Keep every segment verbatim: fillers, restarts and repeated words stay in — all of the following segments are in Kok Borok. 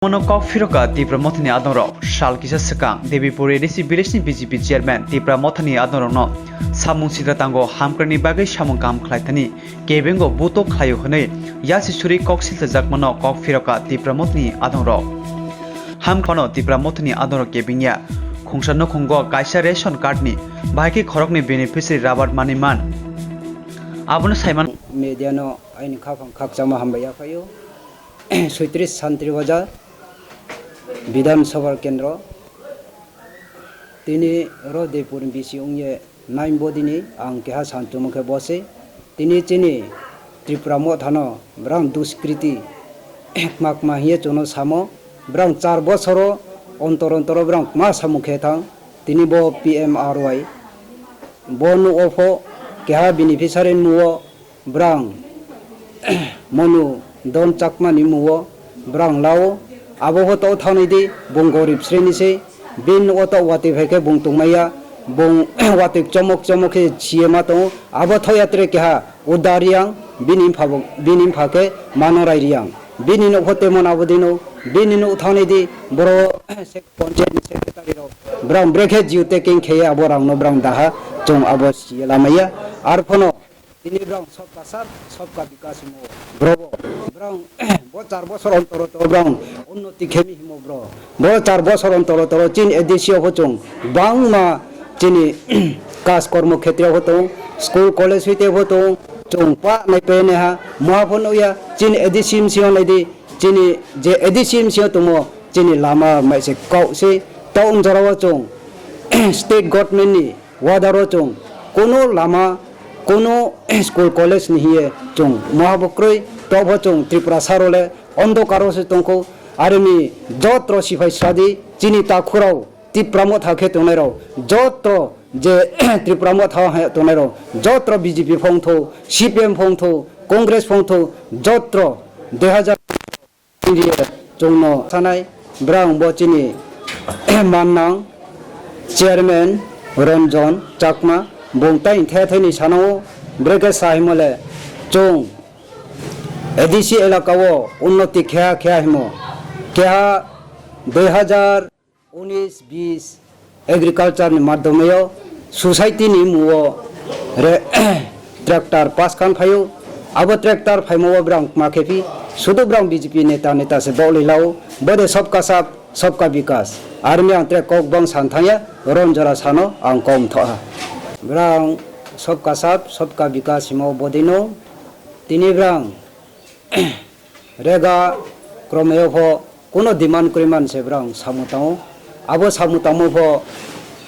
Mono kok phiroka Tipra Mothani adongrok. Sal kisa swkang Debipur A D C village ni B J P chairman Tipra Mothani adongrokno samung sitra tango hamkrai ni bagwi samung kaham khlai thani kebengo buto khlaio hwnwi yasi suri kok silthajak mano kok phiroka Tipra Mothani adongrok. Hamkrai phano Tipra Mothani adongrok kebengya khungsa nukhungo kaisa ration card ni bahai khe khoroknwi beneficiary rubber manwi man. Abono saiman. Media no aini khaphang khakchangma hambai yaphaio. Soitris Santri Bajar Bidhan Sabha Kendro. Tini ro Debipur ni B C wngye nine bodini ang keha santumo khe bo se. Tini chini Tripura Mothano brang duskriti kma kma hiye chwngno samo. Brang char bosoro ontor ontoro brang kma samung khe thang. Tini bo P M R Y bo nugo pho keha beneficiary nugo. Brang Monu Don Chakma ni muo brang lao, abo pho to thangnai di, bung gorib sreni se, bini nugo to watwi phai khe bung tongmaya, bung watwi chomok chomok khe siye ma tongo, abo thoya tre keha Uda Riang, bini mpha bo, bini mpha khe Manorai Riang, bini nuk pho temon abo dino, bini nuk thangnai di, boro sek-, panchayat ni secretary rok, brang brekhe jiu taking kheye abo rang no brang daha, chwng abo siye lamaya, ar phono Tini brang sobka sat, sobka bikas himo. Brobo, brang bo char bosor ontor ontor brang unnoti khemi himo bro. Bo char bosor ontor ontor chin A D C o pho chwng bangma chini kaj kormo khetre o pho tong, school college hoite pho tong, chwng pa nai pe ne ha, moha pho nuya, chini A D C M C o nai di, chini je A D C M C o tongmo, chini lama mai se kok se, to jora o chwng state government ni Wadaro chwng kuno lama, kuno school college ni hiye chwng moha bo kwrwi, tobho chwng Tripura saro le ondokaro se tongkho. Aroni jotro siphai sadi chini takhurao Tipra Motha khe tongnairao jotro je Tripura Motha hai tongnairao jotro B J P phongtho, C P M phongtho, Congress phongtho jotro dui hajar India chwngno sanai, brang bo chini mannang chairman Ranjan Chakma, bung tai the theni sanao, brekhe sa himole chwng A D C elaka o unnoti kheya kheya himo, keha dui hajar unis bis agriculture ni madhyomeo society ni muo re tractor pass khan phaio. Abo tractor phaimo o brang ma khe phi sudu brang B J P neta neta se bok lai lao, bode sobka sab sobka bikas. Army ang tre kok bang san thangya, ron jora sano ang kom thoha. Brang sobka sab sobka bikas himo bodino tini brang Rega kromeo pho kuno demand kwrwi man se brang samung tango. Abo samung tangmo pho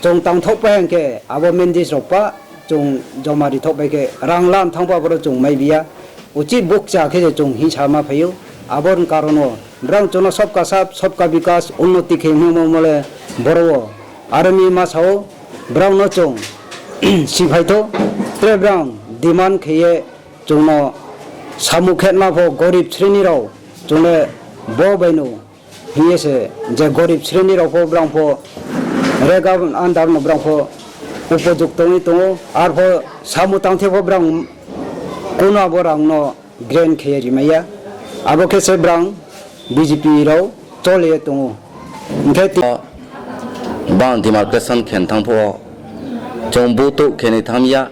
chwng tangthok pai hwnkhe abo mendis rok pa chwng joma rithok bai khe rang lam thang pa borok chwng mai biya. Uchi bukcha khe je chwng hinsa ma phaio. Aboni karono brang chwngno sobka sab, sobka bikas, unnoti khe hwnwi mole boro o. Aro mi ma sao brang no chwng si phaitho, tre brang demand khe ye Chwngno samung khetma pho gorib sreni rok chwngle bo baino hiye se je gorib sreni rok pho brang pho rega andar no brang pho upojukto wngwi tongo, ar pho samung tangthe pho brang kuno abo rang no grant khe rimaya, abo khe se brang B J P rok chole tongo. Hwnkhe ti- Bang demarcation khen thang pho chwng butuk khenwi thamya,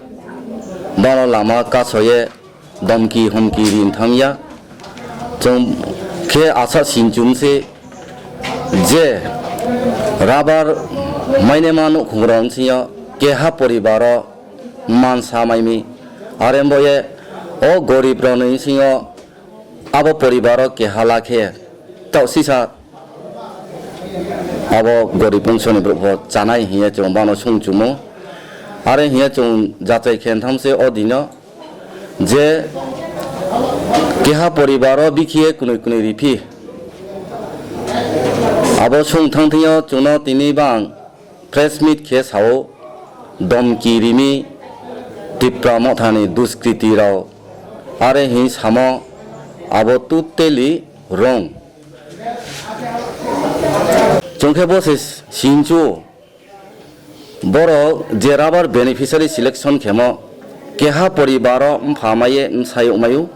bono lama kasoye domki homki rin thangya. Chwng khe asa sinchum se je rabar mainema nukhungrok singyo keha poribaro mansa maimi, are boye o gorib rokni singyo abo poribaro keha lakhe tausisa abo gorib wngsoni borok pho chanai hiye chwng bono sung chumo. Are hiye chwng jachai khe thamse o dino je keha poribaro bikhiye kunui kunui riphi. Abo sung thangthingyo chwngno tini bang press meet khe sao, domki rimi Tipra Mothani duskriti rok, are hin samo abo totally wrong. Chwngkhe bo se sinchu, borok je rabar beneficiary selection khemo, keha poribaro mpha maiye msayuk mayu.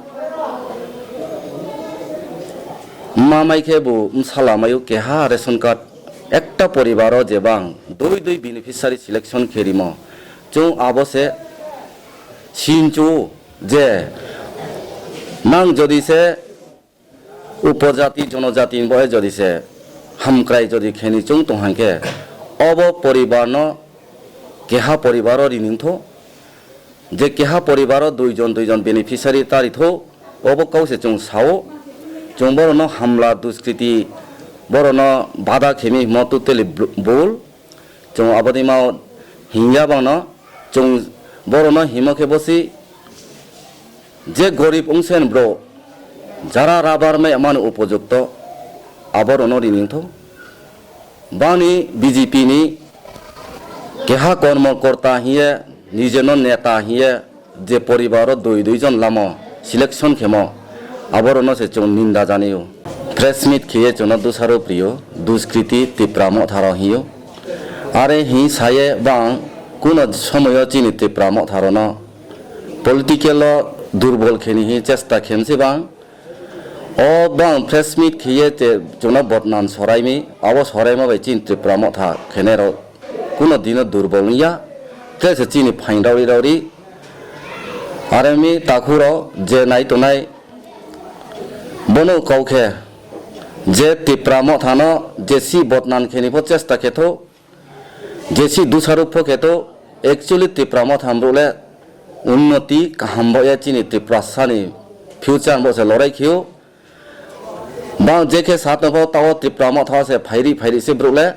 Ma mai khe bo bwsala maio keha ration card ekta poribaro jebang dui dui beneficiary selection khe rimo. Chwng abo se sinchu je nang jodi se upojati jonojati ni bohe jodi se hamkrai jodi kheni chwng tong hangkhe obo poribarno keha poribaro rining tho. Je keha poribaro duijon duijon beneficiary tari tho, obo kau se chwng sao. Chwng borokno hamla duskriti, borokno bada khemi himo totally bl-, bul. Chwng aboni mao hingya bangno, chwng borokno himo khe bosi je gorib wngsen bro, jara rabar mai mani upojukto, aborokno rining tho. Bani B J P ni keha kormo korta hiye, nijeno neta hiye, je poribaro dui dui jon lamo selection khemo, aborokno se chwng ninda janio. Press meet khiye chwngno dusaro priyo, duskriti Tipra Motharo hiyo. Are hi saye bang kuno somoyo chini Tipra Motharono political o durbol kheni hi chesta khemsi bang. O bang press meet khiye te chwngno botnan soraimi, abo soraima bai chini Tipra Motha khenai rok kuno dino durbol wngya, tei se chini phain rauri rauri. Aremi takhuro je nai tongnai bono kau khe je Tipra Mothano jesi botnan kheni pho chesta khe tho, jesi dusaruk pho khe tho, actually Tipra Motha hamruk le unnoti kaham bo ya chini Tiprasani future bo se lorai khio. Bang je khe sa tongpho tao Tipra Motha se phairi phairi se bwrwk le,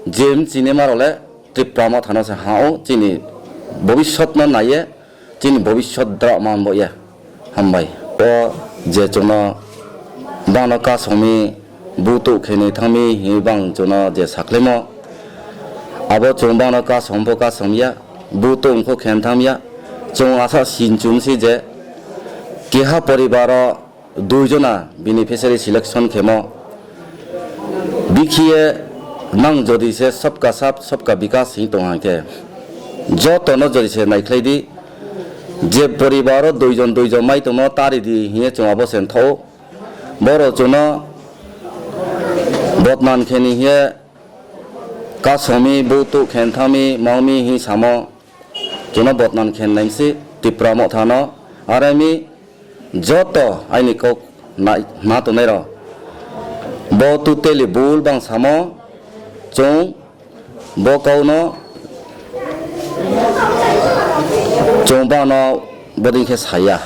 je mchini ma rok le Tipra Motha no se ha o chini bobiswt no naiye, chini bobiswt dra man bo ya. Hambai. O je chwngno bangno kasongmi buto khenwi thangmi hinwi bang chwngno je saklaimo, abo chwng bangno kasong pho kasong ya, buto wngkho khen thang ya, chwng asa sinchum si je keha poribaro duijona beneficiary selection khemo. Bikhiye nang jodi se sabka sath sabka bikas hing tong hangkhe, jotono jodi se naikhlai di, je poribaro duijon duijon mai tongno tari di hiye chwng abo se ntho. Boro chwngno botnan kheni hiye kasomi, butu khen thangmi, maumi hi samo. Chwngno botnan khen naimsi Tipra Mothano, aremi joto aini kok nai-, na tongnai rok. Bo totally bul bang samo, chwng bo kauno chwng bano boding khe saya.